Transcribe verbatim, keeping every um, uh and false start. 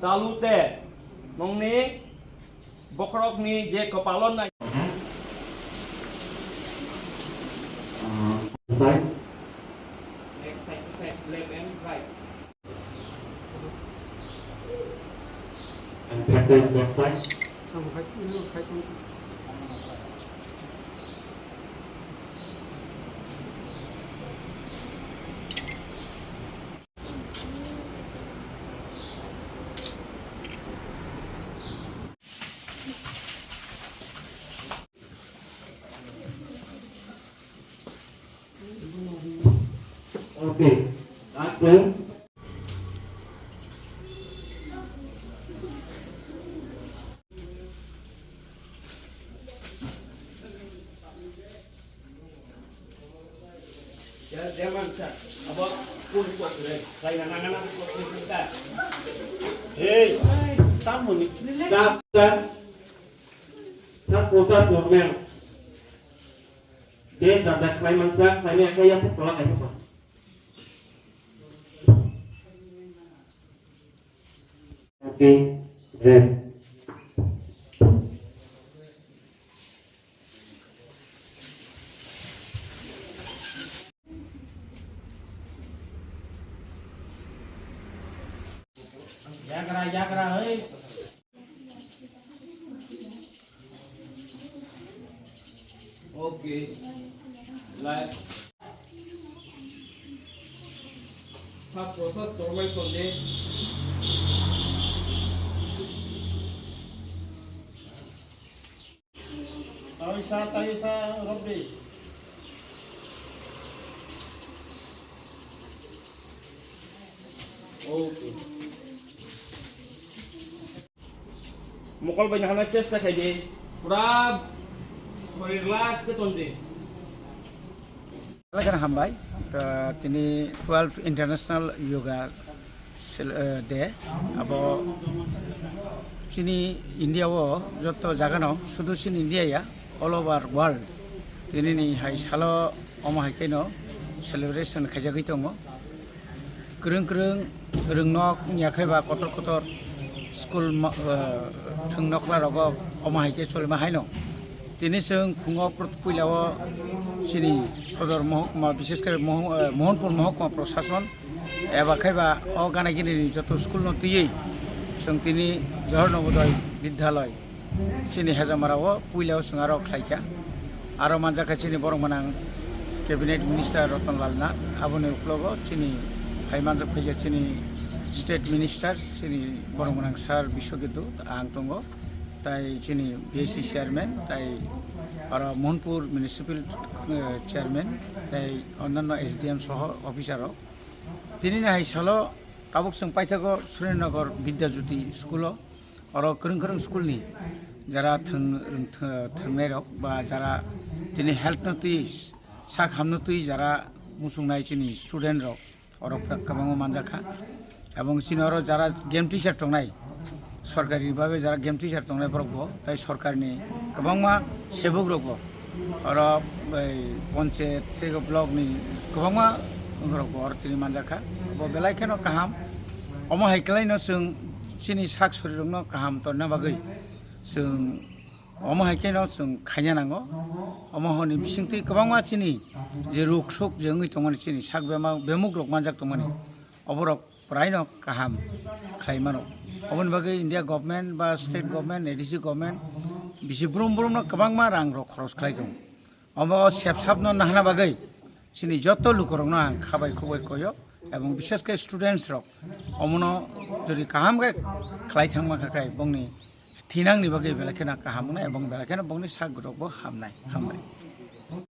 Chalute nongni bokhorokni je kopalo nai. Side. Next side to side, left and right. And back side, back side. Okay. Action. Hey, tamoni. Sir, sir. Sir, sir, sir, ma'am. Dia dah dah khlai mansa, khlai ni akai yang pukul akai pukul. Okay, then. Yagra, yagra, hey. Okay. Like. Sab process tormai tonde. Taisa, taisa, robdi. Okay. Mokol bai nahana chesta khai di. Pura shori relax khe ton di. Belai kheno hambai. Tini twelve International Yoga Day. Abo chini India o joto jaga no, sudu chini India ya, all over world. Tini ni hai salo omo hai kheno celebration khaijagwi tongo. Kwrwng kwrwng rwngnok wngya khe ba kotor kotor school thwng nokla rogo omo hai khe cholima haino. Tini chwng phungo puila o chini sodor mohokma, bishesh kore Moho-, Mohonpur mohokma prosason eba khe ba o gana gini ni joto school no twiwi chwng tini Johor Navodaya Vidyalaya chini Hejamara o puila o chwng aro khlai kha. Aro manjak kha chini borok gwnang Cabinet Minister Ratan Lal Nath, aboni uklogo chini hai manjak phaikha chini State Minister, chini borok gwnang Sir Biswajit Deb, ang tongo, tai chini B S C Chairman, tai aro Mohonpur Municipal, eh, Chairman, tai onnanno S D M soho officer rok. Tini ni hai salo tabuk chwng paithago Surendra Nagar Vidya Jyoti School o. Oro kwrwng kwrwng school ni jara thwng-, thwng-, thwngnai rok ba jara tini health no twi sak ham no twi jara muchungnai chini student rok oro kwbangma manjak kha. Ebong chini oro jara game teacher tongnai, sorkari bhabe jara game teacher tongnai borok bo, tai sorkar ni kwbangma sebok rok bo. Oro bai ponchayat tei block ni kwbangma borok bo oro tini manjak kha. Bo belai kheno kaham. Omo hai kwlai no chwng chini sak sori rok no kaham tonna bagwi chwng omo hai kheno chwng khaina nango. Omo honi bisingtwi kwbangma chini je ruk suk je wngwi tongmani chini sak bema-, bemuk rok manjak tongmani. Oborok praino kaham khlai mano. Oboni bagwi India government ba state government, A D C government bisi brum brumno kwbangma rang rok khoros khlai tongo. Omo sepsapno nahna bagwi chini joto lukurokno ang khabai khukbai koyo, ebong bishesh khe students rok omono jodi kaham khe khlai thangma kha khe bongni thinangni bagwi belai kheno kaham wngnai ebong belai kheno bongni sak rokbo hamnai, hambai.